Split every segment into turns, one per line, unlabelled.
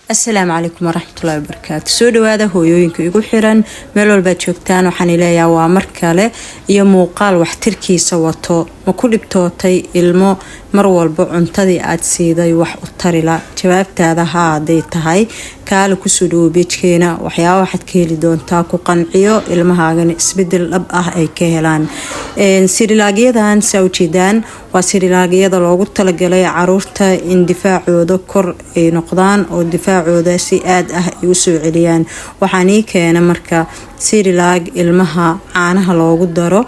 Asalaamu calaykum waraxmatullahi wabarakaatu. Soo dhawaada hooyooyinka igu xiran meel walbaad joogtaan. Waxaan ileeyaha waa mar kale iyo muuqaal waxtirkiisa wato. Ma ku dhibtootay ilmo mar walba cuntadii aad siiday wax u tarila? Jawaabtaada haa haday tahay, kaale kusoo dhawo page-keena. Waxyaaba waxaad ka heli doontaa ku qanciyo, ilmahaagana isbedel dhab ah ay ka helaan. Cerelac-yadan saa ujeedaan waa Cerelac-yada loogu talagalay caruurta in difaacooda kor ay noqdaan oo difaacooda si aad ah ay usoo celiyaan. Waxaan ii keena marka Cerelac ilmaha caanaha loogu daro.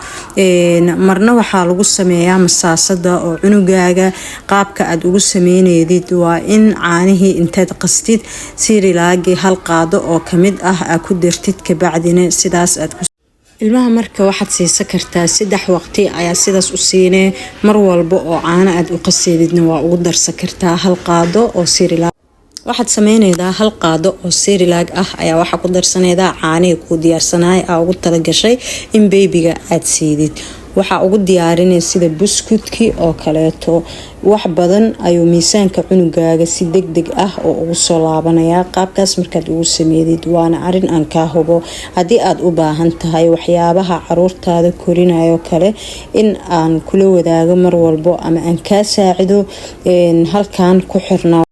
Marna waxaa lagu sameeyaa masaasada oo cunugaaga qaabka aad ugu sameynedid waa in caanihii intaad qastid Cerelac-gii hal qaado oo kamid ah aa ku dartid, kabacdina sidaas aad ilmaha marka waxaad siisan kartaa. 3 waqti ayaa sidaas u siinee. Mar walba oo caano aad u qaseedidna waa ugu darsan kartaa hal qaado oo Cerelac. Waxaad sameyneydaa hal qaado oo Cerelac ah ayaa waxaa ku darsaneydaa caanihii kuu diyaarsanaay aa ugu talagashay in baby-ga aad siidid. Waxaa ugu diyaarinay sida buskudki oo kaleeto. Wax badan ayuu miisaanka cunugaaga si deg deg ah oo ugu soo laabanayaa qaabkaas markaad ugu sameydid, waana arin aan kaa hubo. Haddii aad u baahan tahay waxyaabaha caruurtaada korinayo kale in aan kula wadaago mar walbo ama aan kaa saacido, halkan ku xirnaa.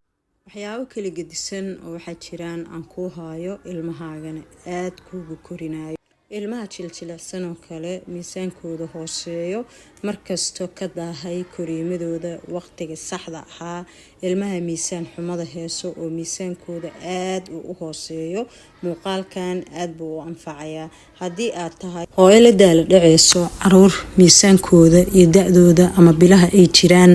Waxyaabo kala gedisan oo waxaa jiraan aan kuu haayo, ilmahaagana aada kuugu korinayo. Ilmaha jiljilicsan oo kale, miisaankooda hooseeyo, markasto ka daahay koriimadooda waqtiga saxda ahaa, ilmaha miisaan xumada heeso oo miisaankooda aada uu u hooseeyo, muuqaalkan aada buu u anfacayaa. Haddii aad tahay hooyo la daala dhaceyso caruur miisaankooda iyo da-dooda ama bilaha ay jiraan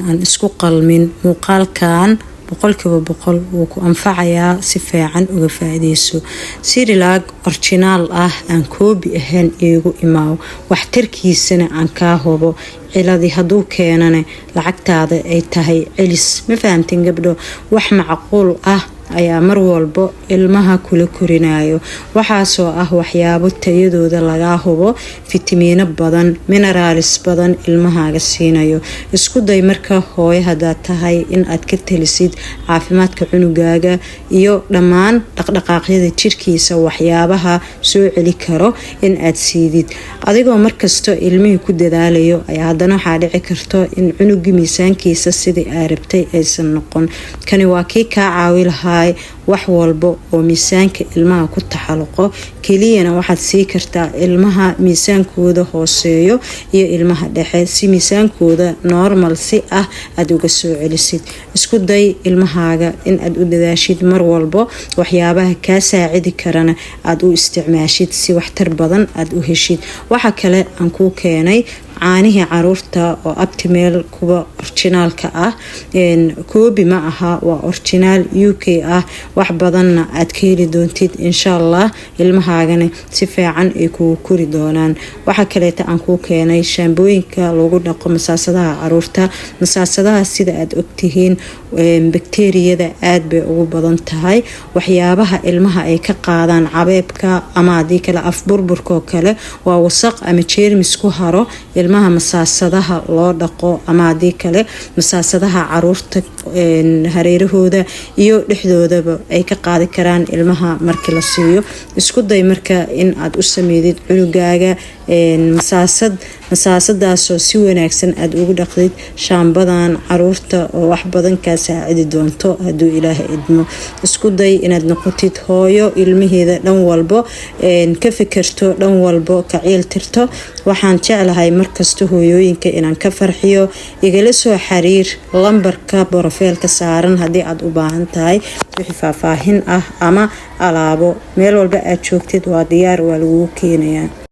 aan isku qalmin, muuqaalkan 100% wuu ku anfacayaa. Si fiican uga faa-ideyso. Cerelac original ah, aan copy ahayn, iigu imaaw. Waxtarkiisana aan kaa hubo. Ciladi hadduu keenana lacagtaada ay tahay celis. Ma fahamtin, gabdho? Wax macquul ah ayaa mar walbo ilmaha kula korinayo. Waxaasoo ah waxyaabo tayadooda lagaa hubo, fitamiino badan, minerals badan ilmahaaga siinayo. Isku day marka, hooyo hadaad tahay, in aad ka talisid caafimaadka cunugaaga iyo dhammaan dhaqdhaqaaqyada jirkiisa. Waxyaabaha soo celi karo in aad siidid adigoo markasto ilmihii ku dadaalayo ayaa haddana waxaa dhici karto in cunugii miisaankiisa sidii aa rabtay aysan noqon. Kani waa kii kaa caawi lahaa wax walba oo miisaanka ilmaha ku taxaluqo. Keliyana waxaad sii kartaa ilmaha miisaankooda hooseeyo iyo ilmaha dhexe, si miisaankooda normal si ah aada uga soo celisid. Isku day ilmahaaga in aad u dadaashid mar walbo, waxyaabaha kaa saacidi karana aada u isticmaashid si waxtar badan aada u heshid. Waxa kale aan kuu keenay caanihii caruurta oo Aptamil, kuwa original-ka ah. Copy ma aha, waa original UK ah. Wax badanna aad ka heli doontid insha Allah, ilmahaagana si fiican ay kugu kori doonaan. Waxaa kaleeta aan kuu keenay shaambooyinka lagu dhaqo masaasadaha caruurta. Masaasadaha, sida aad ogtihiin, bakteriyada aada bay ugu badan tahay. Waxyaabaha ilmaha ay ka qaadaan cabeebka ama haddii kale afburburkaoo kale waa wasaq ama jeermis ku haro ilmaha masaasadaha loo dhaqo ama haddii kale masaasadaha caruurta hareerahooda iyo dhexdoodaba ay ka qaadi karaan ilmaha markii la siiyo. Isku day marka in aad u sameydid cunugaaga masaasad, masaasadaasoo si wanaagsan aada ugu dhaqdid shaambadan caruurta oo wax badan kaa saacidi doonto hadduu Ilaaha idmo. Isku day inaad noqotid hooyo ilmaheeda dhan walbo ka fikirto, dhan walbo ka ciil tirto. Waxaan jeclahay markasta hooyooyinka inaan ka farxiyo. Igala soo xiriir lambarka profile-ka saaran haddii aada u baahan tahay wixii faahfaahin ah ama alaabo. Meel walba aad joogtid waa diyaar, waa lagugu keenayaa.